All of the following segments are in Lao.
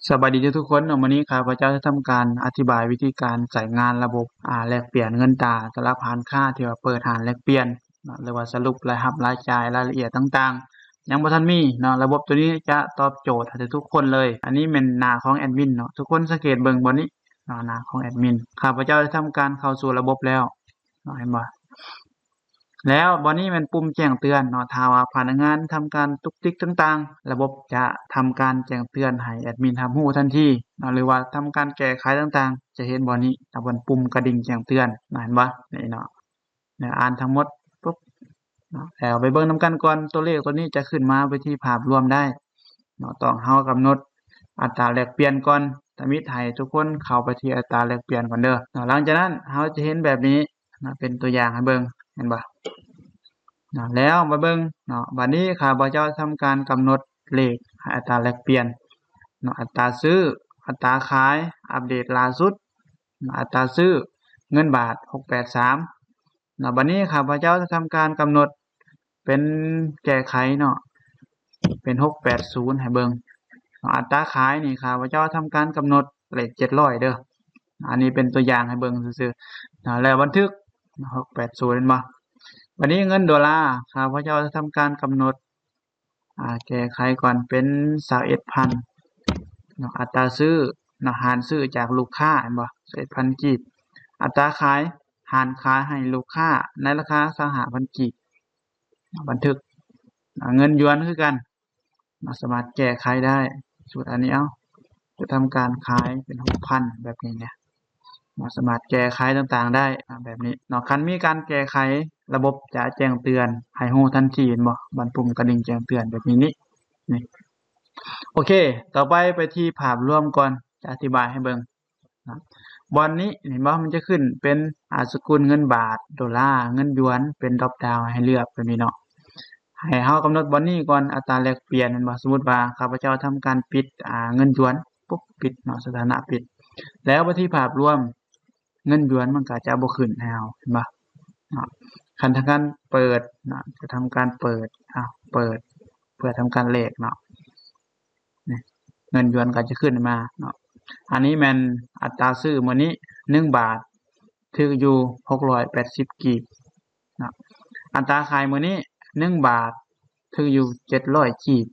ສະບາຍດີທຸກໆຄົນເນາະ, ມື້ນີ້ຂ້າພະເຈົ້າຈະທຳການອະທິບາຍວິທີການໃຊ້ງານລະບົບ ອາ ແລກປ່ຽນເງິນຕາຕະລັບຮ້ານຄ້າທີ່ວ່າເປີດຮ້ານແລກປ່ຽນເນາະ ຫຼືວ່າສະຫຼຸບລາຍຮັບລາຍຈ່າຍ ລາຍລະອຽດຕ່າງໆ ຍັງບໍ່ທັນມີເນາະ. ລະບົບໂຕນີ້ຈະຕອບໂຈດໃຫ້ທຸກໆຄົນເລີຍ. ອັນນີ້ແມ່ນໜ້າຂອງແອດມິນເນາະ, ທຸກຄົນສັງເກດເບິ່ງບ່ອນນີ້ເນາະ, ໜ້າຂອງແອດມິນ. ຂ້າພະເຈົ້າຈະທຳການເຂົ້າສູ່ລະບົບແລ້ວເນາະ, ເຫັນບໍ່? ແລ້ວບ່ອນນີ້ແມ່ນປຸ່ມແຈ້ງເຕືອນເນາະ, ຖ້າວ່າພະນັກງານທຳການຕຸກຕິກຕ່າງໆ ລະບົບຈະທຳການແຈ້ງເຕືອນໃຫ້ແອດມິນຮັບຮູ້ທັນທີເນາະ ຫຼືວ່າທຳການແກ້ໄຂຕ່າງໆ ຈະເຫັນບ່ອນນີ້ ຕາບ່ອນປຸ່ມກະດິ່ງແຈ້ງເຕືອນເນາະ, ເຫັນບໍ່? ນີ້ເນາະ, ແລ້ວອ່ານທັງໝົດປຸບເນາະ, ແລ້ວໄປເບິ່ງນຳກັນກ່ອນ. ຕົວເລກຕົວນີ້ຈະຂຶ້ນມາໄປທີ່ພາບລວມໄດ້ເນາະ, ຕ້ອງເຮົາກຳນົດອັດຕາແລກປ່ຽນກ່ອນ. ທຳອິດໃຫ້ທຸກຄົນເຂົ້າໄປທີ່ອັດຕາແລກປ່ຽນກ່ອນເດີເນາະ. ຫຼັງຈາກນັ້ນເຮົາຈະເຫັນແບບນີ້ ນະ ເປັນຕົວຢ່າງໃຫ້ເບິ່ງ ເຫັນບໍ່ນະ? ແລ້ວມາເບິ່ງເນາະ, ບາດນີ້ຂ້າພະເຈົ້າທຳການກຳນົດເລກໃຫ້ອັດຕາແລກປ່ຽນເນາະ, ອັດຕາຊື້ ອັດຕາຂາຍ ອັບເດດລ່າສຸດເນາະ, ອັດຕາຊື້ເງິນບາດ ຫົກແປດສາມເນາະ. ບາດນີ້ຂ້າພະເຈົ້າຈະທຳການກຳນົດ ເປັນແກ້ໄຂເນາະ ເປັນຫົກແປດສູນໃຫ້ເບິ່ງເນາະ. ອັດຕາຂາຍນີ້ຂ້າພະເຈົ້າທຳການກຳນົດເລກເຈັດຮ້ອຍເດີ, ອັນນີ້ເປັນຕົວຢ່າງໃຫ້ເບິ່ງຊື່ໆເນາະ. ແລ້ວບັນທຶກ ຫົກແປດສູນ ເຫັນບໍ່? ບາດນີ້ເງິນໂດລາ ຂ້າພະເຈົ້າຈະທຳການກຳນົດ ອາ ແກ້ໄຂກ່ອນ ເປັນຊາວເອັດພັນເນາະ. ອັດຕາຊື້ເນາະ ຮ້ານຊື້ຈາກລູກຄ້າ ເຫັນບໍ່? ຊາວເອັດພັນກີບ. ອັດຕາຂາຍ ຮ້ານຂາຍໃຫ້ລູກຄ້າໃນລາຄາຊາວຫ້າພັນກີບ. ບັນທຶກ ເງິນຢວນຄືກັນ ສາມາດແກ້ໄຂໄດ້. ສູດອັນນີ້ ເອົາ ຈະທຳການຂາຍເປັນຫົກພັນ ແບບນີ້ນະ, ສາມາດແກ້ໄຂຕ່າງໆໄດ້ ອາ ແບບນີ້ເນາະ. ຄັນມີການແກ້ໄຂ ລະບົບຈະແຈ້ງເຕືອນໃຫ້ຮູ້ທັນທີ ເຫັນບໍ່? ບັນປຸ່ມກະດິ່ງແຈ້ງເຕືອນແບບນີ້ນີ້ ນີ້. ໂອເຄ, ຕໍ່ໄປໄປທີ່ພາບລວມກ່ອນ ຈະອະທິບາຍໃຫ້ເບິ່ງ. ບ່ອນນີ້ເຫັນບໍ່? ມັນຈະຂຶ້ນເປັນ ອາ ສະກຸນເງິນບາດ, ໂດລາ, ເງິນຢວນ, ເປັນດຣອບດາວໃຫ້ເລືອກແບບນີ້ເນາະ. ໃຫ້ເຮົາກຳນົດບ່ອນນີ້ກ່ອນ ອັດຕາແລກປ່ຽນ ເຫັນບໍ່? ສົມມຸດວ່າຂ້າພະເຈົ້າທຳການປິດ ອາ ເງິນຢວນ ປຸບ ປິດເນາະ, ສະຖານະປິດ. ແລ້ວໄປທີ່ພາບລວມ ເງິນຢວນມັນກໍຈະບໍ່ຂຶ້ນໃຫ້ເຮົາ ເຫັນບໍ່ເນາະ? ຄັນທຳການເປີດເນາະ ຈະທຳການເປີດ ອາ ເປີດ ເພື່ອທຳການແລກເນາະ. ນີ້ ເງິນຢວນກໍຈະຂຶ້ນມາເນາະ. ອັນນີ້ແມ່ນອັດຕາຊື້ມື້ນີ້ ໜຶ່ງບາດ ຖືກຢູ່ຫົກຮ້ອຍແປດສິບກີບເນາະ. ອັດຕາຂາຍມື້ນີ້ ໜຶ່ງບາດ ຖືກຢູ່ເຈັດຮ້ອຍກີບ.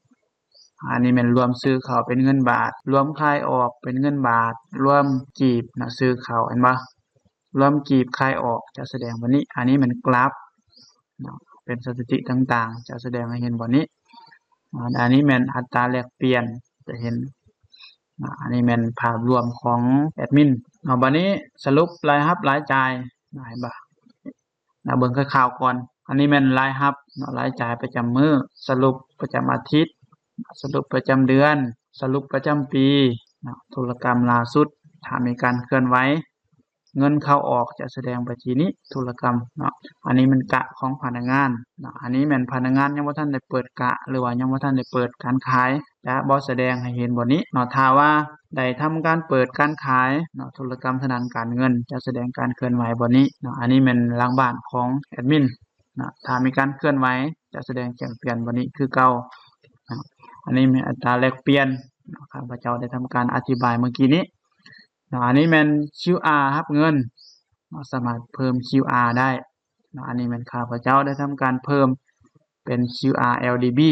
ອັນນີ້ແມ່ນລວມຊື້ເຂົ້າເປັນເງິນບາດ ລວມຂາຍອອກເປັນເງິນບາດ ລວມກີບເນາະ ຊື້ເຂົ້າ ເຫັນບໍ່? ລວມກີບຂາຍອອກຈະສະແດງບ່ອນນີ້. ອັນນີ້ແມ່ນກຣາຟເນາະ ເປັນສະຖິຕິຕ່າງໆ ຈະສະແດງໃຫ້ເຫັນບ່ອນນີ້. ອາ ອັນນີ້ແມ່ນອັດຕາແລກປ່ຽນ ຈະເຫັນເນາະ. ອັນນີ້ແມ່ນພາບລວມຂອງແອດມິນເນາະ. ບາດນີ້ສະຫຼຸບລາຍຮັບລາຍຈ່າຍ ເຫັນບໍ່? ນະ ເບິ່ງຄ່າວໆກ່ອນ. ອັນນີ້ແມ່ນລາຍຮັບເນາະ ລາຍຈ່າຍປະຈຳມື້, ສະຫຼຸບປະຈຳອາທິດ, ສະຫຼຸບປະຈຳເດືອນ, ສະຫຼຸບປະຈຳປີເນາະ, ທຸລະກຳລ່າສຸດ ຖ້າມີການເຄື່ອນໄຫວ ເງິນເຂົ້າອອກຈະສະແດງໄປທີ່ນີ້ ທຸລະກຳເນາະ. ອັນນີ້ແມ່ນກະຂອງພະນັກງານເນາະ. ອັນນີ້ແມ່ນພະນັກງານຍັງບໍ່ທັນໄດ້ເປີດກະ ຫຼືວ່າຍັງບໍ່ທັນໄດ້ເປີດການຂາຍ ຈະບໍ່ສະແດງໃຫ້ເຫັນບ່ອນນີ້ເນາະ. ຖ້າວ່າໄດ້ທຳການເປີດການຂາຍເນາະ ທຸລະກຳທາງດ້ານການເງິນຈະສະແດງການເຄື່ອນໄຫວບ່ອນນີ້ເນາະ. ອັນນີ້ແມ່ນຫຼັງບ້ານຂອງແອດມິນເນາະ, ຖ້າມີການເຄື່ອນໄຫວຈະສະແດງແຈ້ງເຕືອນບ່ອນນີ້ຄືເກົ່າເນາະ. ອັນນີ້ແມ່ນອັດຕາແລກປ່ຽນເນາະ, ຂ້າພະເຈົ້າໄດ້ທຳການອະທິບາຍເມື່ອກີ້ນີ້ເນາະ. ອັນນີ້ແມ່ນຄິວອາຮັບເງິນເນາະ, ສາມາດເພີ່ມຄິວອາໄດ້ເນາະ. ອັນນີ້ແມ່ນຂ້າພະເຈົ້າໄດ້ທຳການເພີ່ມເປັນຄິວອາແອລດີບີ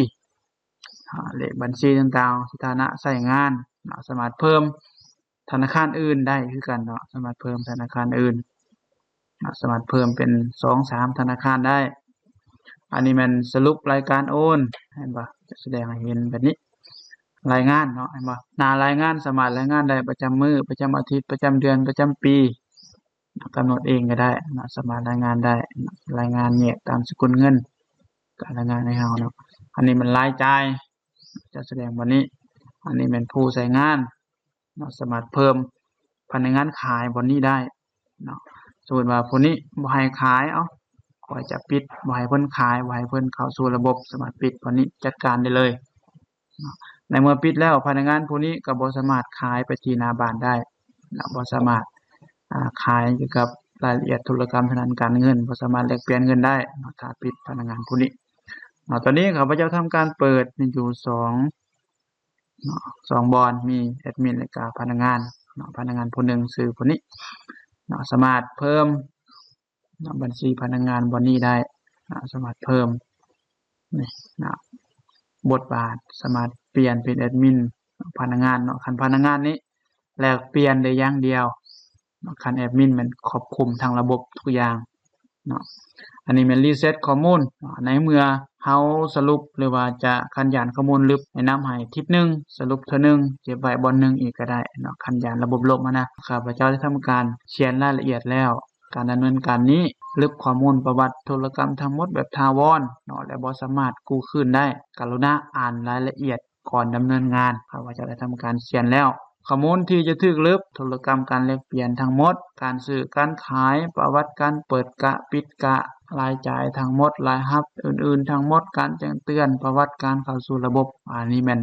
ອາ ເລກບັນຊີຕ່າງໆ, ສະຖານະໃຊ້ງານເນາະ, ສາມາດເພີ່ມທະນາຄານອື່ນໄດ້ຄືກັນເນາະ, ສາມາດເພີ່ມທະນາຄານອື່ນເນາະ, ສາມາດເພີ່ມເປັນສອງສາມທະນາຄານໄດ້. ອັນນີ້ແມ່ນສະຫຼຸບລາຍການໂອນ ເຫັນບໍ່? ຈະສະແດງໃຫ້ເຫັນແບບນີ້ ລາຍງານເນາະ, ເຫັນບໍ່? ໜ້າລາຍງານສາມາດລາຍງານໄດ້ປະຈຳມື້, ປະຈຳອາທິດ, ປະຈຳເດືອນ, ປະຈຳປີ. ກຳນົດເອງກໍໄດ້ເນາະ, ສາມາດລາຍງານໄດ້ເນາະ, ລາຍງານແຍກຕາມສະກຸນເງິນ ການລາຍງານໃຫ້ເຮົາເນາະ. ອັນນີ້ແມ່ນລາຍຈ່າຍ ຈະສະແດງບ່ອນນີ້. ອັນນີ້ແມ່ນຜູ້ໃຊ້ງານເນາະ, ສາມາດເພີ່ມພະນັກງານຂາຍບ່ອນນີ້ໄດ້ເນາະ. ສົມມຸດວ່າຜູ້ນີ້ບໍ່ໃຫ້ຂາຍ, ເອົ້າ ຂ້ອຍຈະປິດ ບໍ່ໃຫ້ເພິ່ນຂາຍ, ບໍ່ໃຫ້ເພິ່ນເຂົ້າສູ່ລະບົບ, ສາມາດປິດບ່ອນນີ້, ຈັດການໄດ້ເລີຍ. ໃນເມື່ອປິດແລ້ວ ພະນັກງານຜູ້ນີ້ກໍບໍ່ສາມາດຂາຍໄປທີ່ໜ້າບ້ານໄດ້ເນາະ, ບໍ່ສາມາດ ອາ ຂາຍກ່ຽວກັບລາຍລະອຽດທຸລະກຳທາງດ້ານການເງິນ, ບໍ່ສາມາດແລກປ່ຽນເງິນໄດ້ເນາະ, ຖ້າປິດພະນັກງານຜູ້ນີ້ເນາະ. ຕອນນີ້ຂ້າພະເຈົ້າທຳການເປີດມີຢູ່ສອງ ເນາະ ສອງບ່ອນ ມີແອດມິນ ແລະກະພະນັກງານເນາະ ພະນັກງານຜູ້ໜຶ່ງຊື່ຜູ້ນີ້ເນາະ ສາມາດເພີ່ມເນາະ ບັນຊີພະນັກງານບ່ອນນີ້ໄດ້ເນາະ ສາມາດເພີ່ມນີ້ເນາະ ບົດບາດ ສາມາດປ່ຽນເປັນແອດມິນພະນັກງານເນາະ ຄັນພະນັກງານນີ້ ແລກປ່ຽນໄດ້ຢ່າງດຽວເນາະ ຄັນແອດມິນແມ່ນຄອບຄຸມທັງລະບົບທຸກຢ່າງເນາະ ອັນນີ້ແມ່ນຣີເຊັດຂໍ້ມູນເນາະ ໃນເມື່ອເຮົາສະຫຼຸບ ຫຼືວ່າຈະຂັນຢານຂໍ້ມູນລຶບ ແນະນຳໃຫ້ທິດໜຶ່ງ ສະຫຼຸບເທື່ອໜຶ່ງ ເກັບໄວ້ບ່ອນໜຶ່ງອີກກໍໄດ້ເນາະ ຂັນຢານລະບົບລົບຫັ້ນນະ ຂ້າພະເຈົ້າໄດ້ທຳການຂຽນລາຍລະອຽດແລ້ວ ການດຳເນີນການນີ້ ລຶບຂໍ້ມູນປະຫວັດທຸລະກຳທັງໝົດແບບຖາວອນເນາະ ແລະບໍ່ສາມາດກູ້ຄືນໄດ້ ກະລຸນາອ່ານລາຍລະອຽດ ກ່ອນດຳເນີນງານ ຂ້າພະເຈົ້າໄດ້ທຳການຂຽນແລ້ວ ຂໍ້ມູນທີ່ຈະຖືກລຶບ ທຸລະກຳການແລກປ່ຽນທັງໝົດ ການຊື້ການຂາຍ ປະຫວັດການເປີດກະ ປິດກະ ລາຍຈ່າຍທັງໝົດ ລາຍຮັບອື່ນໆທັງໝົດ ການແຈ້ງເຕືອນ ປະຫວັດການເຂົ້າສູ່ລະບົບ ອັນນີ້ແມ່ນ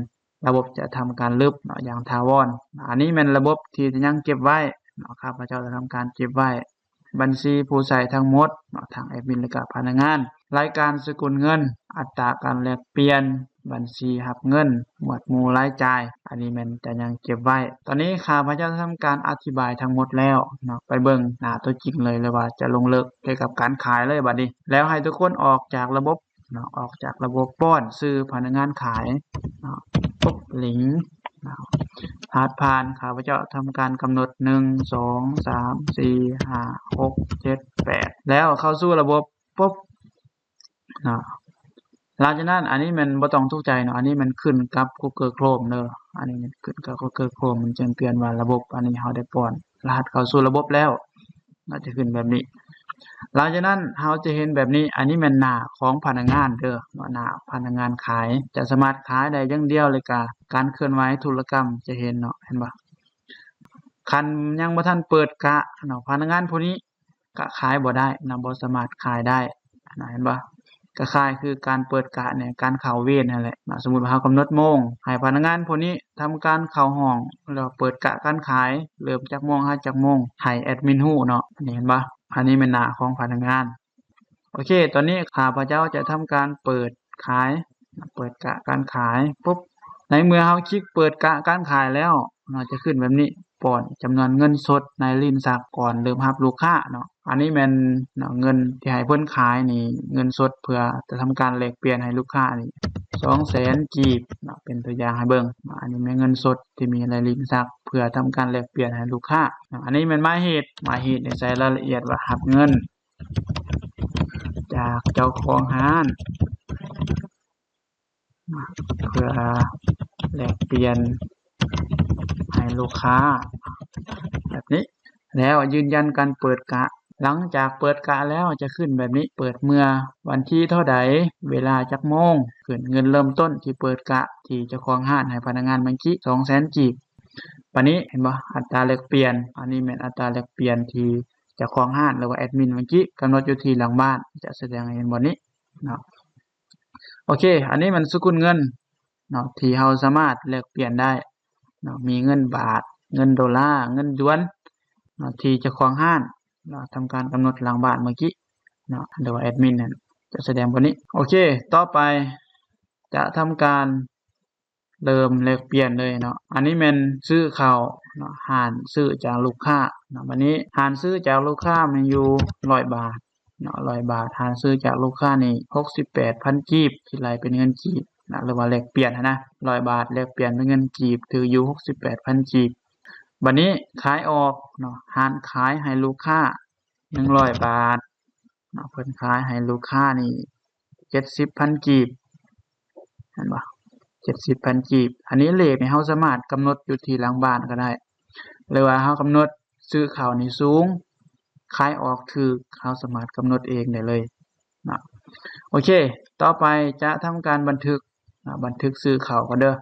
ລະບົບຈະທຳການລຶບເນາະ ຢ່າງຖາວອນ ອັນນີ້ແມ່ນລະບົບທີ່ຈະຍັງເກັບໄວ້ເນາະ ຂ້າພະເຈົ້າໄດ້ທຳການເກັບໄວ້ ບັນຊີຜູ້ໃຊ້ທັງໝົດເນາະ ທັງແອດມິນ ແລະກະພະນັກງານ ລາຍການສະກຸນເງິນ ອັດຕາການແລກປ່ຽນ ບັນຊີຮັບເງິນ ໝວດໝູ່ລາຍຈ່າຍ ອັນນີ້ແມ່ນຈະຍັງເກັບໄວ້ ຕອນນີ້ຂ້າພະເຈົ້າໄດ້ທຳການອະທິບາຍທັງໝົດແລ້ວເນາະ ໄປເບິ່ງໜ້າຕົວຈິງເລີຍ ຫຼືວ່າຈະລົງເລິກກ່ຽວກັບການຂາຍເລີຍບາດນີ້ ແລ້ວໃຫ້ທຸກຄົນອອກຈາກລະບົບ ເນາະ ອອກຈາກລະບົບ ປ້ອນຊື່ພະນັກງານຂາຍເນາະ ປົບ ລິງເນາະ ພາດຜ່ານ ຂ້າພະເຈົ້າທຳການກຳນົດ ໜຶ່ງ ສອງ ສາມ ສີ່ ຫ້າ ຫົກ ເຈັດ ແປດ ແລ້ວເຂົ້າສູ່ລະບົບ ປົບເນາະ ຫຼັງຈາກນັ້ນ ອັນນີ້ແມ່ນບໍ່ຕ້ອງຕົກໃຈເນາະ ອັນນີ້ແມ່ນຂຶ້ນກັບ Google Chrome ເດີ ອັນນີ້ແມ່ນຂຶ້ນກັບ Google Chrome ມັນແຈ້ງເຕືອນວ່າລະບົບ ອັນນີ້ເຮົາໄດ້ປ້ອນລະຫັດເຂົ້າສູ່ລະບົບແລ້ວ ໜ້າຈະຂຶ້ນແບບນີ້ ຫຼັງຈາກນັ້ນເຮົາຈະເຫັນແບບນີ້ ອັນນີ້ແມ່ນໜ້າຂອງພະນັກງານເດີ ໜ້າພະນັກງານຂາຍ ຈະສາມາດຂາຍໄດ້ຢ່າງດຽວ ແລ້ວກະການເຄື່ອນໄຫວທຸລະກຳຈະເຫັນເນາະ ເຫັນບໍ່ ຄັນຍັງບໍ່ທັນເປີດກະເນາະ ພະນັກງານຜູ້ນີ້ກະຂາຍບໍ່ໄດ້ນະ ບໍ່ສາມາດຂາຍໄດ້ນະ ເຫັນບໍ່ ກະຄ້າຍຄືການເປີດກະໃນການເຂົ້າເວນຫັ້ນແຫຼະເນາະ ສົມມຸດວ່າເຮົາກຳນົດໂມງ ໃຫ້ພະນັກງານຜູ້ນີ້ທຳການເຂົ້າຫ້ອງ ແລ້ວເປີດກະການຂາຍ ເລີ່ມຈັກໂມງຫາຈັກໂມງ ໃຫ້ແອດມິນຮູ້ເນາະ ນີ້ເຫັນບໍ່ ອັນນີ້ແມ່ນໜ້າຂອງພະນັກງານ ໂອເຄ ຕອນນີ້ຂ້າພະເຈົ້າຈະທຳການເປີດຂາຍ ເປີດກະການຂາຍ ປຸບ ໃນເມື່ອເຮົາຄລິກເປີດກະການຂາຍແລ້ວເນາະ ຈະຂຶ້ນແບບນີ້ ປ້ອນຈຳນວນເງິນສົດໃນລິ້ນຊັກກ່ອນເລີ່ມຮັບລູກຄ້າເນາະ ອັນນີ້ແມ່ນເນາະ ເງິນທີ່ໃຫ້ເພິ່ນຂາຍນີ້ ເງິນສົດເພື່ອຈະທຳການແລກປ່ຽນໃຫ້ລູກຄ້ານີ້ ສອງແສນກີບເນາະ ເປັນຕົວຢ່າງໃຫ້ເບິ່ງເນາະ ອັນນີ້ແມ່ນເງິນສົດທີ່ມີໃນລິ້ນຊັກ ເພື່ອທຳການແລກປ່ຽນໃຫ້ລູກຄ້າເນາະ ອັນນີ້ແມ່ນໝາຍເຫດ ໝາຍເຫດໃນໃສ່ລາຍລະອຽດວ່າຮັບເງິນ ຈາກເຈົ້າຂອງຮ້ານ ເພື່ອແລກປ່ຽນໃຫ້ລູກຄ້າ ແບບນີ້ ແລ້ວຢືນຢັນການເປີດກະ ຫຼັງຈາກເປີດກະແລ້ວຈະຂຶ້ນແບບນີ້ ເປີດເມື່ອວັນທີເທົ່າໃດ ເວລາຈັກໂມງ ຂຶ້ນເງິນເລີ່ມຕົ້ນທີ່ເປີດກະ ທີ່ເຈົ້າຂອງຮ້ານໃຫ້ພະນັກງານເມື່ອກີ້ ສອງແສນກີບ ບາດນີ້ເຫັນບໍ່ ອັດຕາແລກປ່ຽນ ອັນນີ້ແມ່ນອັດຕາແລກປ່ຽນທີ່ເຈົ້າຂອງຮ້ານ ຫຼືວ່າແອດມິນເມື່ອກີ້ກຳນົດຢູ່ທີ່ຫຼັງບ້ານ ຈະສະແດງໃຫ້ເຫັນບ່ອນນີ້ເນາະ ໂອເຄ ອັນນີ້ແມ່ນສະກຸນເງິນເນາະ ທີ່ເຮົາສາມາດແລກປ່ຽນໄດ້ເນາະ ມີເງິນບາດ ເງິນໂດລາ ເງິນຢວນເນາະ ທີ່ເຈົ້າຂອງຮ້ານເນາະ ທຳການກຳນົດຫຼັງບ້ານເມື່ອກີ້ເນາະ ຫຼືວ່າແອດມິນນັ້ນຈະສະແດງບ່ອນນີ້ ໂອເຄ ຕໍ່ໄປຈະທຳການ ເລີ່ມແລກປ່ຽນເລີຍເນາະ ອັນນີ້ແມ່ນຊື້ເຂົ້າເນາະ ຮ້ານຊື້ຈາກລູກຄ້າເນາະ ບາດນີ້ຮ້ານຊື້ຈາກລູກຄ້າມັນຢູ່ຮ້ອຍບາດເນາະ ຮ້ອຍບາດ ຮ້ານຊື້ຈາກລູກຄ້ານີ້ຫົກສິບແປດພັນກີບ ຄິດໄລ່ເປັນເງິນກີບນະ ຫຼືວ່າແລກປ່ຽນຫັ້ນນະ ຮ້ອຍບາດແລກປ່ຽນເປັນເງິນກີບ ຖືກຢູ່ຫົກສິບແປດພັນກີບ ບາດນີ້ຂາຍອອກເນາະ ຮ້ານຂາຍໃຫ້ລູກຄ້າ ໜຶ່ງຮ້ອຍບາດເນາະ ເພິ່ນຂາຍໃຫ້ລູກຄ້ານີ້ເຈັດສິບພັນກີບ ເຫັນບໍ່ ເຈັດສິບພັນກີບ ອັນນີ້ເລກນີ້ເຮົາສາມາດກຳນົດຢູ່ທີ່ຫຼັງບ້ານກໍໄດ້ ຫຼືວ່າເຮົາກຳນົດຊື້ເຂົ້ານີ້ສູງ ຂາຍອອກຖືກ ເຮົາສາມາດກຳນົດເອງໄດ້ເລີຍເນາະ ໂອເຄ ຕໍ່ໄປຈະທຳການບັນທຶກເນາະ ບັນທຶກຊື້ເຂົ້າກ່ອນເດີ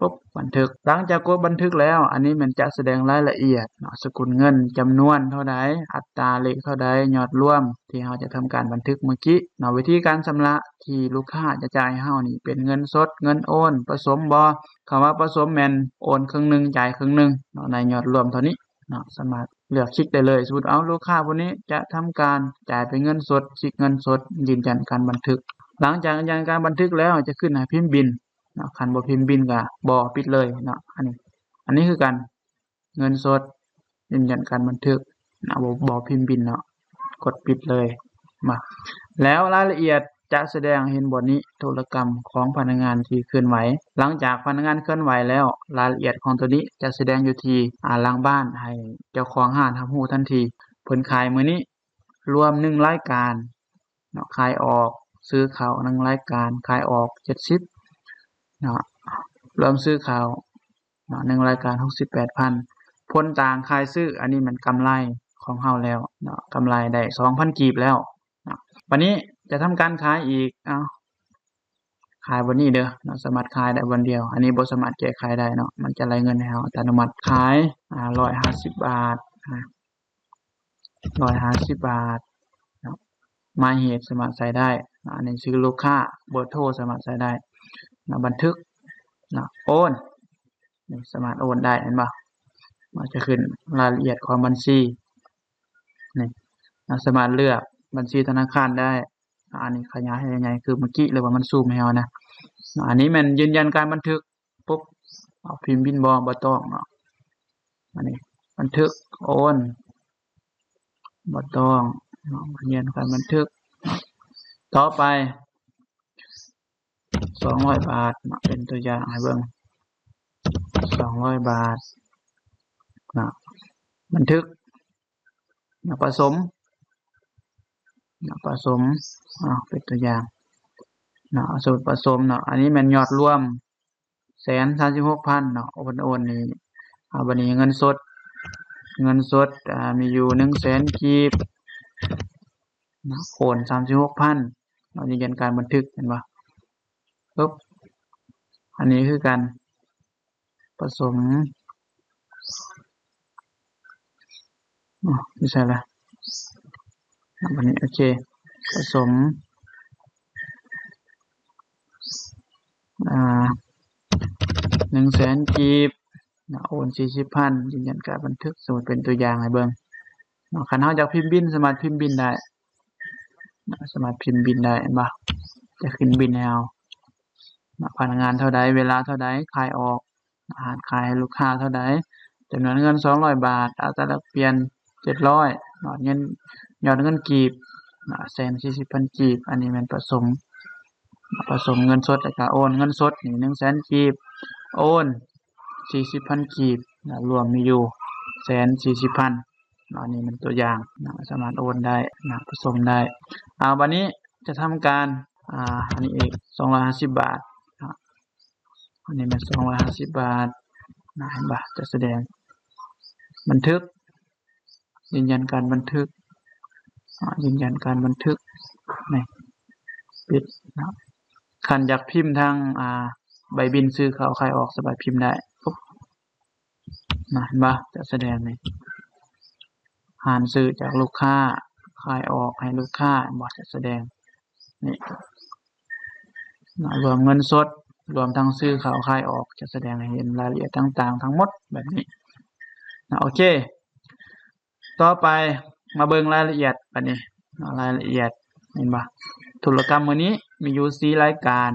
ປຸບ ບັນທຶກ ຫຼັງຈາກກົດບັນທຶກແລ້ວ ອັນນີ້ແມ່ນຈະສະແດງລາຍລະອຽດເນາະ ສະກຸນເງິນ ຈຳນວນເທົ່າໃດ ອັດຕາເລກເທົ່າໃດ ຍອດລວມ ທີ່ເຮົາຈະທຳການບັນທຶກເມື່ອກີ້ເນາະ ວິທີການຊຳລະທີ່ລູກຄ້າຈະຈ່າຍໃຫ້ເຮົານີ້ ເປັນເງິນສົດ ເງິນໂອນ ປະສົມບໍ່ ຄຳວ່າປະສົມແມ່ນໂອນເຄິ່ງໜຶ່ງ ຈ່າຍເຄິ່ງໜຶ່ງເນາະ ໃນຍອດລວມເທົ່ານີ້ເນາະ ສາມາດເລືອກຄລິກໄດ້ເລີຍ ສົມມຸດເອົາ ລູກຄ້າຜູ້ນີ້ຈະທຳການຈ່າຍເປັນເງິນສົດ ຄລິກເງິນສົດ ຢືນຢັນການບັນທຶກ ຫຼັງຈາກຢືນຢັນການບັນທຶກແລ້ວ ຈະຂຶ້ນໃຫ້ພິມບິນ ເນາະ ຄັນບໍ່ພິມບິນກໍບໍ່ ປິດເລີຍເນາະ. ອັນນີ້ ອັນນີ້ຄືກັນ ເງິນສົດ ຢືນຢັນການບັນທຶກເນາະ ບໍ່ ບໍ່ພິມບິນເນາະ ກົດປິດເລີຍມາ. ແລ້ວລາຍລະອຽດຈະສະແດງໃຫ້ເຫັນບ່ອນນີ້ ທຸລະກຳຂອງພະນັກງານທີ່ເຄື່ອນໄຫວ. ຫຼັງຈາກພະນັກງານເຄື່ອນໄຫວແລ້ວ ລາຍລະອຽດຂອງໂຕນີ້ຈະສະແດງຢູ່ທີ່ ອາ ຫຼັງບ້ານ ໃຫ້ເຈົ້າຂອງຮ້ານຮັບຮູ້ທັນທີ. ເພິ່ນຂາຍມື້ນີ້ລວມໜຶ່ງລາຍການເນາະ ຂາຍອອກ ຊື້ເຂົ້າໜຶ່ງລາຍການ ຂາຍອອກເຈັດສິບເນາະ ລວມຊື້ເຂົ້າ ເນາະ ໜຶ່ງລາຍການ ຫົກສິບແປດພັນ. ຜົນຕ່າງຂາຍຊື້ ອັນນີ້ແມ່ນກຳໄລຂອງເຮົາແລ້ວເນາະ ກຳໄລໄດ້ສອງພັນກີບແລ້ວເນາະ. ບັດນີ້ຈະທຳການຂາຍອີກ ເອົາ ຂາຍບ່ອນນີ້ເດີເນາະ ສາມາດຂາຍໄດ້ບ່ອນດຽວ. ອັນນີ້ບໍ່ສາມາດແກ້ໄຂໄດ້ເນາະ ມັນຈະໄລ່ເງິນໃຫ້ເຮົາອັດຕະໂນມັດ. ຂາຍ ອາ ຮ້ອຍຫ້າສິບບາດ ອາ ຮ້ອຍຫ້າສິບບາດເນາະ. ໝາຍເຫດສາມາດໃສ່ໄດ້ເນາະ ອັນນີ້ຊື່ລູກຄ້າ ເບີໂທສາມາດໃສ່ໄດ້ເນາະ. ບັນທຶກເນາະ ໂອນ ນີ້ສາມາດໂອນໄດ້ ເຫັນບໍ່? ມັນຈະຂຶ້ນລາຍລະອຽດຂອງບັນຊີນີ້ ເຮົາສາມາດເລືອກບັນຊີທະນາຄານໄດ້. ອັນນີ້ຂະຫຍາຍໃຫ້ໃຫຍ່ຄືເມື່ອກີ້ ຫຼືວ່າມັນຊູມໃຫ້ເຮົານະ. ອັນນີ້ແມ່ນຢືນຢັນການບັນທຶກ ປຸບ ເອົາພິມບິນບໍ່ ບໍ່ຕ້ອງເນາະ. ອັນນີ້ບັນທຶກໂອນ ບໍ່ຕ້ອງເນາະ ຢືນຢັນການບັນທຶກ. ຕໍ່ໄປ ສອງຮ້ອຍບາດເນາະ ເປັນຕົວຢ່າງໃຫ້ເບິ່ງ ສອງຮ້ອຍບາດເນາະ ບັນທຶກ ນະ ປະສົມນະ ປະສົມ ເອົາ ເປັນຕົວຢ່າງເນາະ ສົມມຸດປະສົມເນາະ. ອັນນີ້ແມ່ນຍອດລວມ ແສນສາມສິບຫົກພັນເນາະ ໂອນ ໂອນນີ້. ເອົາ ບັດນີ້ເງິນສົດ ເງິນສົດ ອາ ມີຢູ່ໜຶ່ງແສນກີບເນາະ ໂອນສາມສິບຫົກພັນເນາະ ຢືນຢັນການບັນທຶກ ເຫັນບໍ່? ປຶບ ອັນນີ້ຄືກັນ ປະສົມ ອາ ຢູ່ໃສລະ? ບັດນີ້ ໂອເຄ ປະສົມ ອາ ໜຶ່ງແສນກີບ ນະ ໂອນສີ່ສິບພັນ ຢືນຢັນການບັນທຶກ. ສົມມຸດເປັນຕົວຢ່າງໃຫ້ເບິ່ງເນາະ ຄັນເຮົາຢາກພິມບິນ ສາມາດພິມບິນໄດ້ເນາະ ສາມາດພິມບິນໄດ້ ເຫັນບໍ່? ຈະຂຶ້ນບິນໃຫ້ເຮົາເນາະ ພະນັກງານເທົ່າໃດ ເວລາເທົ່າໃດ ຂາຍອອກ ອາຫານຂາຍໃຫ້ລູກຄ້າເທົ່າໃດ, ຈຳນວນເງິນສອງຮ້ອຍບາດ, ອັດຕາແລກປ່ຽນເຈັດຮ້ອຍເນາະ, ເງິນ ຍອດເງິນກີບເນາະ ແສນສີ່ສິບພັນກີບ. ອັນນີ້ແມ່ນປະສົມ ປະສົມເງິນສົດ ແລ້ວກະໂອນເງິນສົດນີ້ໜຶ່ງແສນກີບ, ໂອນສີ່ສິບພັນກີບເນາະ, ລວມມີຢູ່ແສນສີ່ສິບພັນເນາະ. ອັນນີ້ແມ່ນຕົວຢ່າງເນາະ ສາມາດໂອນໄດ້ເນາະ ປະສົມໄດ້. ເອົາ ບາດນີ້ຈະທຳການ ອາ ອັນນີ້ອີກສອງຮ້ອຍຫ້າສິບບາດເນາະ. ອັນນີ້ແມ່ນສອງຮ້ອຍຫ້າສິບບາດນະ ເຫັນບໍ່? ຈະສະແດງບັນທຶກ ຢືນຢັນການບັນທຶກ ອາ ຢືນຢັນການບັນທຶກ ນີ້ ປິດເນາະ. ຄັນຢາກພິມທາງ ອາ ໃບບິນຊື້ເຂົ້າຂາຍອອກ ສາມາດພິມໄດ້ ປຸບ ນະ ເຫັນບໍ່? ຈະສະແດງນີ້ ຮ້ານຊື້ຈາກລູກຄ້າ ຂາຍອອກໃຫ້ລູກຄ້າ ເຫັນບໍ່? ຈະສະແດງນີ້ນະ ລວມເງິນສົດ ລວມທັງຊື້ເຂົ້າຂາຍອອກ ຈະສະແດງໃຫ້ເຫັນລາຍລະອຽດຕ່າງໆທັງໝົດແບບນີ້ນະ. ໂອເຄ ຕໍ່ໄປມາເບິ່ງລາຍລະອຽດບາດນີ້ເນາະ. ລາຍລະອຽດ ເຫັນບໍ່? ທຸລະກຳມື້ນີ້ມີຢູ່ສີ່ລາຍການ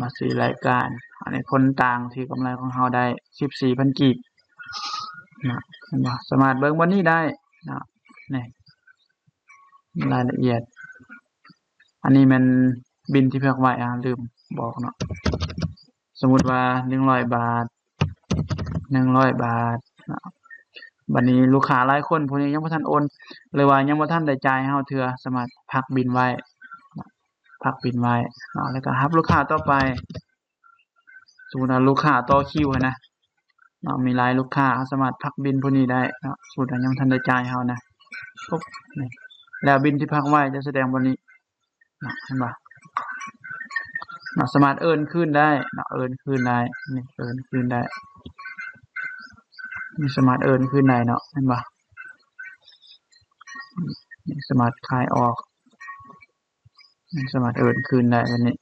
ມາສີ່ລາຍການ. ອັນນີ້ຜົນຕ່າງທີ່ກຳໄລຂອງເຮົາໄດ້ສິບສີ່ພັນກີບນະ ເຫັນບໍ່? ສາມາດເບິ່ງບ່ອນນີ້ໄດ້ນະ ນີ້ ລາຍລະອຽດ. ອັນນີ້ແມ່ນບິນທີ່ພັກໄວ້ ອາ ລືມບອກເນາະ. ສົມມຸດວ່າໜຶ່ງຮ້ອຍບາດ ໜຶ່ງຮ້ອຍບາດເນາະ. ບາດນີ້ລູກຄ້າຫຼາຍຄົນ ຜູ້ນີ້ຍັງບໍ່ທັນໂອນ ຫຼືວ່າຍັງບໍ່ທັນໄດ້ຈ່າຍໃຫ້ເຮົາເທື່ອ ສາມາດພັກບິນໄວ້ເນາະ ພັກບິນໄວ້ເນາະ ແລ້ວກໍຮັບລູກຄ້າຕໍ່ໄປ. ສົມມຸດວ່າລູກຄ້າຕໍ່ຄິວຫັ້ນນະເນາະ ມີຫຼາຍລູກຄ້າ ເຮົາສາມາດພັກບິນຜູ້ນີ້ໄດ້ເນາະ. ສົມມຸດວ່າຍັງບໍ່ທັນໄດ້ຈ່າຍເຮົານະ ປຸບ ນີ້ ແລ້ວບິນທີ່ພັກໄວ້ຈະສະແດງບ່ອນນີ້ ນະ ເຫັນບໍ່? ນະ ສາມາດເອີນຄືນໄດ້ເນາະ ເອີນຄືນໄດ້ ນີ້ ເອີນຄືນໄດ້ ນີ້ ສາມາດເອີນຄືນໄດ້ເນາະ ເຫັນບໍ່? ນີ້ ສາມາດຂາຍອອກ ນີ້ ສາມາດເອີນຄືນໄດ້ແບບນີ້.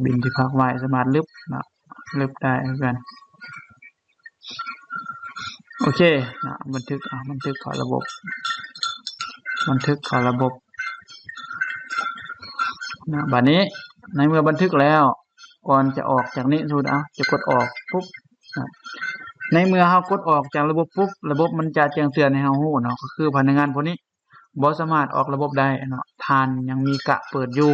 ບິນທີ່ພັກໄວ້ສາມາດລຶບເນາະ ລຶບໄດ້ຄືກັນ. ໂອເຄເນາະ ບັນທຶກ ອາ ບັນທຶກເຂົ້າລະບົບ ບັນທຶກເຂົ້າລະບົບເນາະ. ບາດນີ້ໃນເມື່ອບັນທຶກແລ້ວ ກ່ອນຈະອອກຈາກນີ້ ສົມມຸດ ເອົາ ຈະກົດອອກປຸບ ໃນເມື່ອເຮົາກົດອອກຈາກລະບົບປຸບ ລະບົບມັນຈະແຈ້ງເຕືອນໃຫ້ເຮົາຮູ້ເນາະ ກໍຄືພະນັກງານຜູ້ນີ້ບໍ່ສາມາດອອກລະບົບໄດ້ເນາະ ທ່ານຍັງມີກະເປີດຢູ່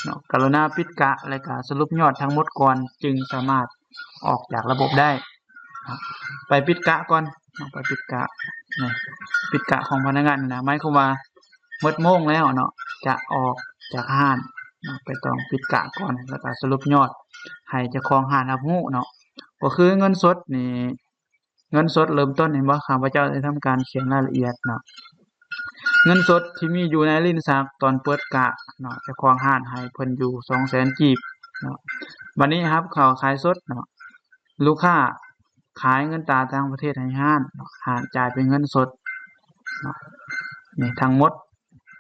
ເນາະ ກະລຸນາປິດກະ ແລະກະສະຫຼຸບຍອດທັງໝົດກ່ອນ ຈຶ່ງສາມາດອອກຈາກລະບົບໄດ້. ໄປປິດກະກ່ອນເນາະ ໄປປິດກະ ນີ້ ປິດກະຂອງພະນັກງານນີ້ນະ ໝາຍຄວາມວ່າໝົດໂມງແລ້ວເນາະ ຈະອອກຈາກຮ້ານເນາະ ໄປຕ້ອງປິດກະກ່ອນ ແລ້ວກໍສະຫຼຸບຍອດໃຫ້ເຈົ້າຂອງຮ້ານຮັບຮູ້ເນາະ ກໍຄືເງິນສົດນີ້ ເງິນສົດເລີ່ມຕົ້ນ ເຫັນບໍ່ ຂ້າພະເຈົ້າໄດ້ທຳການຂຽນລາຍລະອຽດເນາະ ເງິນສົດທີ່ມີຢູ່ໃນລິນສັກຕອນເປີດກະເນາະ ເຈົ້າຂອງຮ້ານໃຫ້ເພິ່ນຢູ່ສອງແສນກີບເນາະ ບັດນີ້ຮັບເຂົ້າຂາຍສົດເນາະ ລູກຄ້າຂາຍເງິນຕາຕ່າງປະເທດໃຫ້ຮ້ານເນາະ ຮ້ານຈ່າຍເປັນເງິນສົດເນາະ ນີ້ທັງໝົດ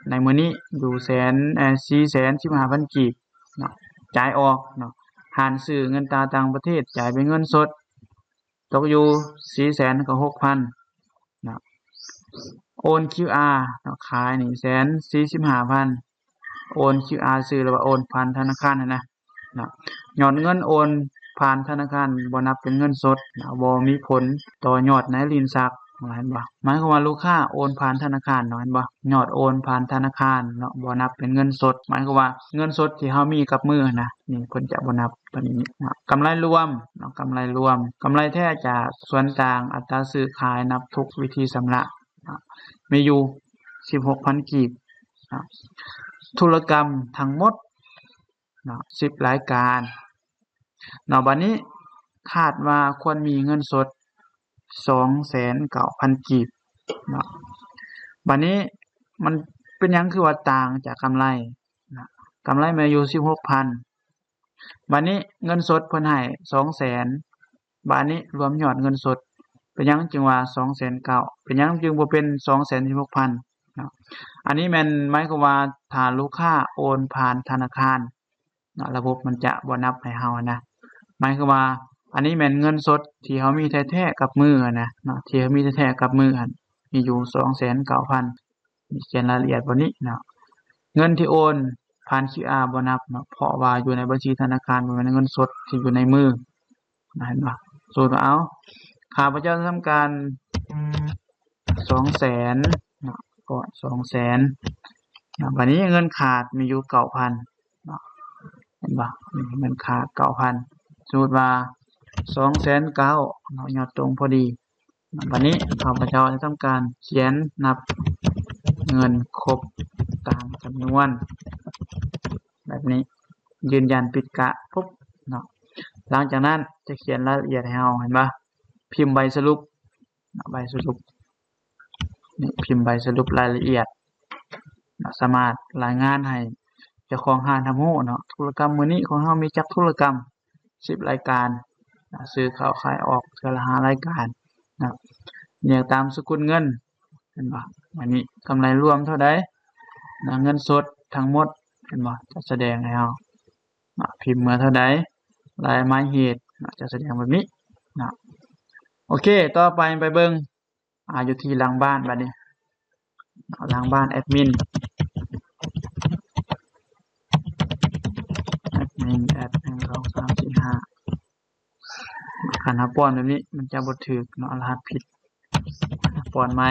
ໃນມື້ນີ້ຢູ່ແສນ ເອີ ສີ່ແສນສິບຫ້າພັນກີບເນາະ ຈ່າຍອອກເນາະ ຮ້ານຊື້ເງິນຕາຕ່າງປະເທດ ຈ່າຍເປັນເງິນສົດ ຕົກຢູ່ສີ່ແສນກັບຫົກພັນເນາະ ໂອນຄິວອາເນາະ ຂາຍນີ້ແສນສີ່ສິບຫ້າພັນ ໂອນຄິວອາ ຊື່ ຫຼືວ່າໂອນຜ່ານທະນາຄານຫັ້ນນະເນາະ ຍອດເງິນໂອນຜ່ານທະນາຄານບໍ່ນັບເປັນເງິນສົດເນາະ ບໍ່ມີຜົນຕໍ່ຍອດໃນລິນສັກ ເຫັນບໍ່ ໝາຍຄວາມວ່າລູກຄ້າໂອນຜ່ານທະນາຄານເນາະ ເຫັນບໍ່ ຍອດໂອນຜ່ານທະນາຄານເນາະ ບໍ່ນັບເປັນເງິນສົດ ໝາຍຄວາມວ່າເງິນສົດທີ່ເຮົາມີກັບມືຫັ້ນນະ ນີ້ເພິ່ນຈະບໍ່ນັບຕົວນີ້ເນາະ ກຳໄລລວມເນາະ ກຳໄລລວມ ກຳໄລແທ້ຈາກສ່ວນຕ່າງອັດຕາຊື້ຂາຍນັບທຸກວິທີຊຳລະເນາະ ມີຢູ່ສິບຫົກພັນກີບເນາະ ທຸລະກຳທັງໝົດເນາະ ສິບລາຍການເນາະ ບັດນີ້ຄາດວ່າຄວນມີເງິນສົດສອງແສນເກົ້າພັນກີບເນາະ ບັດນີ້ມັນເປັນຫຍັງຄືວ່າຕ່າງຈາກກຳໄລເນາະ ກຳໄລມີຢູ່ສິບຫົກພັນ ບາດນີ້ເງິນສົດເພິ່ນໃຫ້ສອງແສນ ບາດນີ້ລວມຍອດເງິນສົດ ເປັນຫຍັງຈຶ່ງວ່າສອງແສນເກົ້າ ເປັນຫຍັງຈຶ່ງບໍ່ເປັນສອງແສນສິບຫົກພັນເນາະ? ອັນນີ້ແມ່ນໝາຍຄວາມວ່າຖ້າລູກຄ້າໂອນຜ່ານທະນາຄານເນາະ ລະບົບມັນຈະບໍ່ນັບໃຫ້ເຮົານະ ໝາຍຄວາມວ່າອັນນີ້ແມ່ນເງິນສົດທີ່ເຮົາມີແທ້ໆກັບມືຫັ້ນນະເນາະ ທີ່ເຮົາມີແທ້ໆກັບມືຫັ້ນ ມີຢູ່ສອງແສນເກົ້າພັນ ຂຽນລາຍລະອຽດບ່ອນນີ້ເນາະ ເງິນທີ່ໂອນຜ່ານຄິວອາບໍ່ນັບເນາະ ເພາະວ່າຢູ່ໃນບັນຊີທະນາຄານ ບໍ່ແມ່ນເງິນສົດທີ່ຢູ່ໃນມື ເຫັນບໍ່? ສົມມຸດວ່າ ເອົາ ຂ້າພະເຈົ້າທຳການສອງແສນເນາະ ກໍສອງແສນເນາະ ບາດນີ້ເງິນຂາດມີຢູ່ເກົ້າພັນເນາະ ເຫັນບໍ່? ນີ້ເງິນຂາດເກົ້າພັນ ສົມມຸດວ່າສອງແສນເກົ້າເນາະ ຍອດຕົງພໍດີ ບາດນີ້ຂ້າພະເຈົ້າຈະທຳການຂຽນນັບເງິນຄົບຕາມຈຳນວນ ແບບນີ້ ຢືນຢັນປິດກະປຸບເນາະ ຫຼັງຈາກນັ້ນຈະຂຽນລາຍລະອຽດໃຫ້ເຮົາ ເຫັນບໍ່? ພິມໃບສະຫຼຸບເນາະ ໃບສະຫຼຸບ ນີ້ ພິມໃບສະຫຼຸບລາຍລະອຽດເນາະ ສາມາດລາຍງານໃຫ້ເຈົ້າຂອງຮ້ານຮັບຮູ້ເນາະ ທຸລະກຳມື້ນີ້ຂອງເຮົາມີຈັກທຸລະກຳ ສິບລາຍການ ຊື້ເຂົ້າຂາຍອອກເທື່ອລະຫ້າລາຍການເນາະ ແຍກຕາມສະກຸນເງິນ ເຫັນບໍ່? ອັນນີ້ກຳໄລລວມເທົ່າໃດເນາະ ເງິນສົດທັງໝົດ ເຫັນບໍ່? ຈະສະແດງໃຫ້ເຮົາເນາະ ພິມເມື່ອເທົ່າໃດ ລາຍໝາຍເຫດເນາະ ຈະສະແດງແບບນີ້ເນາະ ໂອເຄ ຕໍ່ໄປໄປເບິ່ງ ອາ ຢູ່ທີ່ຫຼັງບ້ານບາດນີ້ ຫຼັງບ້ານແອດມິນ ແອດມິນ ແອດ ໜຶ່ງ ສອງ ສາມ ສີ່ ຫ້າ ຄັນເຮົາປ້ອນແບບນີ້ມັນຈະບໍ່ຖືກເນາະ ລະຫັດຜິດ ປ້ອນໃໝ່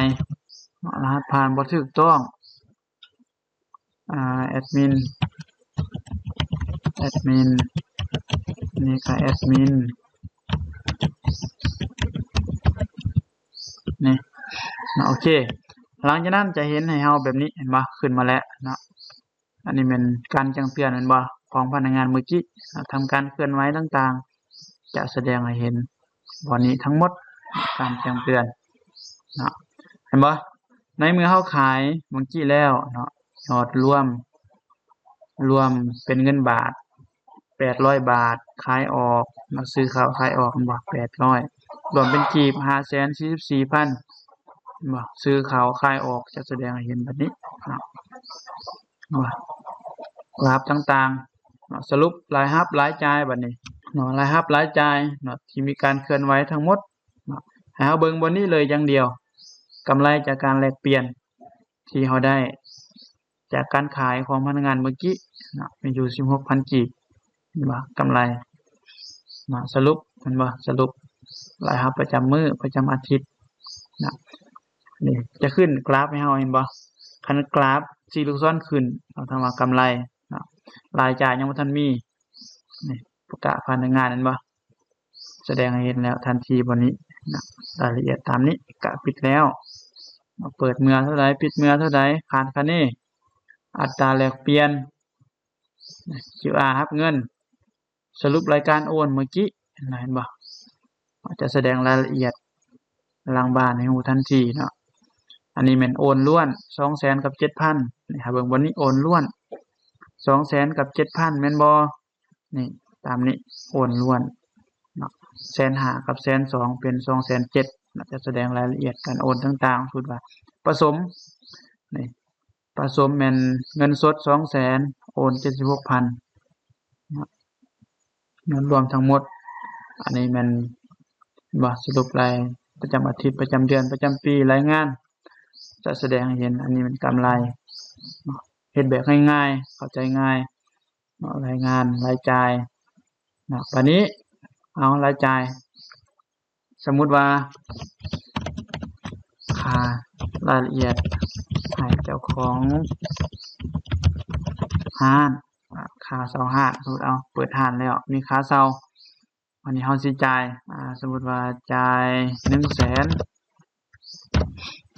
ເນາະ ລະຫັດຜ່ານບໍ່ຖືກຕ້ອງ ອາ ແອດມິນ ແອດມິນ ນີ້ກະແອດມິນ ນີ້ເນາະ ໂອເຄ ຫຼັງຈາກນັ້ນຈະເຫັນໃຫ້ເຮົາແບບນີ້ ເຫັນບໍ່? ຂຶ້ນມາແລ້ວເນາະ ອັນນີ້ແມ່ນການແຈ້ງເຕືອນແມ່ນບໍ່? ຂອງພະນັກງານມື້ກີ້ເນາະ ທຳການເຄື່ອນໄຫວຕ່າງໆ ຈະສະແດງໃຫ້ເຫັນບ່ອນນີ້ທັງໝົດ ການແຈ້ງເຕືອນເນາະ ເຫັນບໍ່? ໃນເມື່ອເຮົາຂາຍມື້ກີ້ແລ້ວເນາະ ຍອດລວມ ລວມເປັນເງິນບາດ ແປດຮ້ອຍບາດ ຂາຍອອກເນາະ ຊື້ເຂົ້າຂາຍອອກແມ່ນບໍ່? ແປດຮ້ອຍ ລວມເປັນກີບ ຫ້າແສນສີ່ສິບສີ່ພັນ ເຫັນບໍ່? ຊື້ເຂົ້າຂາຍອອກ ຈະສະແດງໃຫ້ເຫັນແບບນີ້ເນາະ ເນາະ ລາຍຮັບຕ່າງໆເນາະ ສະຫຼຸບລາຍຮັບລາຍຈ່າຍບາດນີ້ເນາະ ລາຍຮັບລາຍຈ່າຍເນາະ ທີ່ມີການເຄື່ອນໄຫວທັງໝົດເນາະ ໃຫ້ເຮົາເບິ່ງບ່ອນນີ້ເລີຍຢ່າງດຽວ ກຳໄລຈາກການແລກປ່ຽນ ທີ່ເຮົາໄດ້ຈາກການຂາຍຂອງພະນັກງານມື້ກີ້ເນາະ ມີຢູ່ສິບຫົກພັນກີບ ເຫັນບໍ່? ກຳໄລນະ ສະຫຼຸບ ເຫັນບໍ່? ສະຫຼຸບລາຍຮັບປະຈຳມື້ ປະຈຳອາທິດນະ ນີ້ຈະຂຶ້ນກຣາຟໃຫ້ເຮົາ ເຫັນບໍ່? ຄັນກຣາຟສີລູກສອນຂຶ້ນ ເຮົາຖືວ່າກຳໄລນະ ລາຍຈ່າຍຍັງບໍ່ທັນມີ ນີ້ປະກາດຜ່ານໜ້າງານ ເຫັນບໍ່? ສະແດງໃຫ້ເຫັນແລ້ວທັນທີບ່ອນນີ້ນະ ລາຍລະອຽດຕາມນີ້ກະປິດແລ້ວ ເປີດເມື່ອເທົ່າໃດ ປິດເມື່ອເທົ່າໃດ ຄາດຄະເນ ອັດຕາແລກປ່ຽນ ຄິວອາ ຮັບເງິນ ສະຫຼຸບລາຍການໂອນມື້ກີ້ນະ ເຫັນບໍ່? ຈະສະແດງລາຍລະອຽດຫຼັງບ້ານໃຫ້ຮູ້ທັນທີເນາະ ອັນນີ້ແມ່ນໂອນລ້ວນ ສອງແສນກັບເຈັດພັນ ນີ້ ຫາເບິ່ງບ່ອນນີ້ ໂອນລ້ວນ ສອງແສນກັບເຈັດພັນ ແມ່ນບໍ່? ນີ້ຕາມນີ້ ໂອນລ້ວນເນາະ ແສນຫ້າກັບແສນສອງ ເປັນສອງແສນເຈັດ ຈະສະແດງລາຍລະອຽດການໂອນຕ່າງໆ ສົມມຸດວ່າປະສົມ ນີ້ປະສົມແມ່ນເງິນສົດສອງແສນ ໂອນເຈັດສິບຫົກພັນເນາະ ເງິນລວມທັງໝົດ ອັນນີ້ແມ່ນ ເຫັນບໍ່? ສະຫຼຸບລາຍປະຈຳອາທິດ ປະຈຳເດືອນ ປະຈຳປີ ລາຍງານ ຈະສະແດງໃຫ້ເຫັນ ອັນນີ້ແມ່ນກຳໄລເນາະ ເຮັດແບບງ່າຍໆ ເຂົ້າໃຈງ່າຍເນາະ ລາຍງານລາຍຈ່າຍເນາະ ບາດນີ້ເອົາລາຍຈ່າຍ ສົມມຸດວ່າ ຄ່າລາຍລະອຽດໃຫ້ເຈົ້າຂອງຮ້ານ ອາ ຄ່າເຊົ່າຮ້ານ ສົມມຸດເອົາ ເປີດຮ້ານແລ້ວ ມີຄ່າເຊົ່າ ອັນນີ້ເຮົາຊິຈ່າຍ ອາ ສົມມຸດວ່າຈ່າຍໜຶ່ງແສນ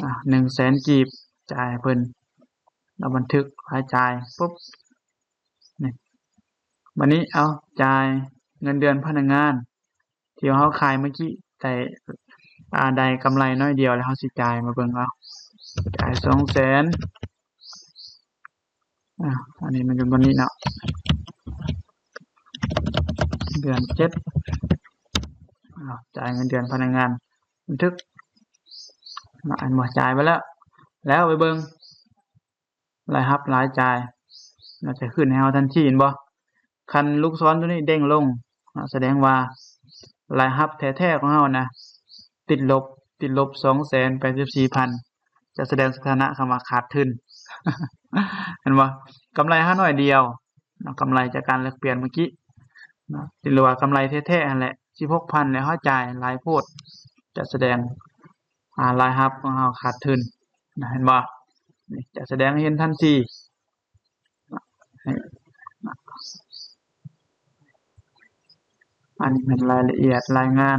ອາ ໜຶ່ງແສນກີບ ຈ່າຍໃຫ້ເພິ່ນ ແລ້ວບັນທຶກລາຍຈ່າຍ ປຸບ ນີ້ ບາດນີ້ເອົາ ຈ່າຍເງິນເດືອນພະນັກງານ ທີ່ເຮົາຂາຍເມື່ອກີ້ ໄດ້ ອາ ໄດ້ກຳໄລໜ້ອຍດຽວ ແລ້ວເຮົາຊິຈ່າຍ ມາເບິ່ງເອົາ ຈ່າຍສອງແສນ ອາ ອັນນີ້ມັນຢູ່ບ່ອນນີ້ເນາະ ເດືອນເຈັດ ອາ ຈ່າຍເງິນເດືອນພະນັກງານ ບັນທຶກ ເນາະ ອັນບໍ່ ຈ່າຍໄປແລ້ວ ແລ້ວໄປເບິ່ງ ລາຍຮັບລາຍຈ່າຍ ມັນຈະຂຶ້ນໃຫ້ເຮົາທັນທີ ເຫັນບໍ່? ຄັນລູກສອນໂຕນີ້ເດ້ງລົງ ສະແດງວ່າລາຍຮັບແທ້ໆຂອງເຮົານະ ຕິດລົບ ຕິດລົບສອງແສນແປດສິບສີ່ພັນ ຈະສະແດງສະຖານະຄຳວ່າຂາດທຶນ ເຫັນບໍ່? ກຳໄລເຮົາໜ້ອຍດຽວເນາະ ກຳໄລຈາກການແລກປ່ຽນເມື່ອກີ້ເນາະ ຫຼືວ່າກຳໄລແທ້ໆຫັ້ນແຫຼະ ສິບຫົກພັນ ແລ້ວເຮົາຈ່າຍຫຼາຍໂພດ ຈະສະແດງ ອາ ລາຍຮັບຂອງເຮົາຂາດທຶນນະ ເຫັນບໍ່? ນີ້ຈະສະແດງໃຫ້ເຫັນທັນທີ ນີ້ ອັນນີ້ແມ່ນລາຍລະອຽດລາຍງານ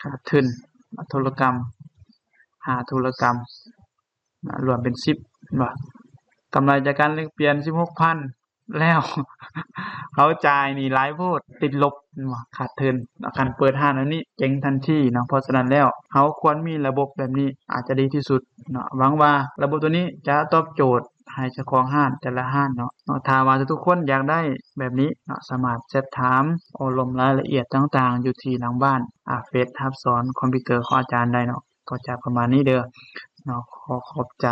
ຂາດທຶນ ທຸລະກຳ ຫ້າທຸລະກຳ ນະ ລວມເປັນສິບ ເຫັນບໍ່? ກຳໄລຈາກການແລກປ່ຽນສິບຫົກພັນ ແລ້ວ ເຮົາຈ່າຍໜີຫຼາຍໂພດ ຕິດລົບ ເຫັນບໍ່? ຂາດທຶນ. ຄັນເປີດຮ້ານແນວນີ້ເຈັງທັນທີເນາະ. ເພາະສະນັ້ນແລ້ວ ເຮົາຄວນມີລະບົບແບບນີ້ອາດຈະດີທີ່ສຸດເນາະ. ຫວັງວ່າລະບົບໂຕນີ້ຈະຕອບໂຈດໃຫ້ເຈົ້າຂອງຮ້ານແຕ່ລະຮ້ານເນາະ. ເນາະ ຖ້າວ່າທຸກໆຄົນຢາກໄດ້ແບບນີ້ເນາະ ສາມາດແຊັດຖາມໂອ້ລົມລາຍລະອຽດຕ່າງໆຢູ່ທີ່ຫຼັງບ້ານ ອາ ເຟສຮັບສອນຄອມພິວເຕີຂອງອາຈານໄດ້ເນາະ. ກໍຈະປະມານນີ້ເດີເນາະ. ຂໍຂອບໃຈ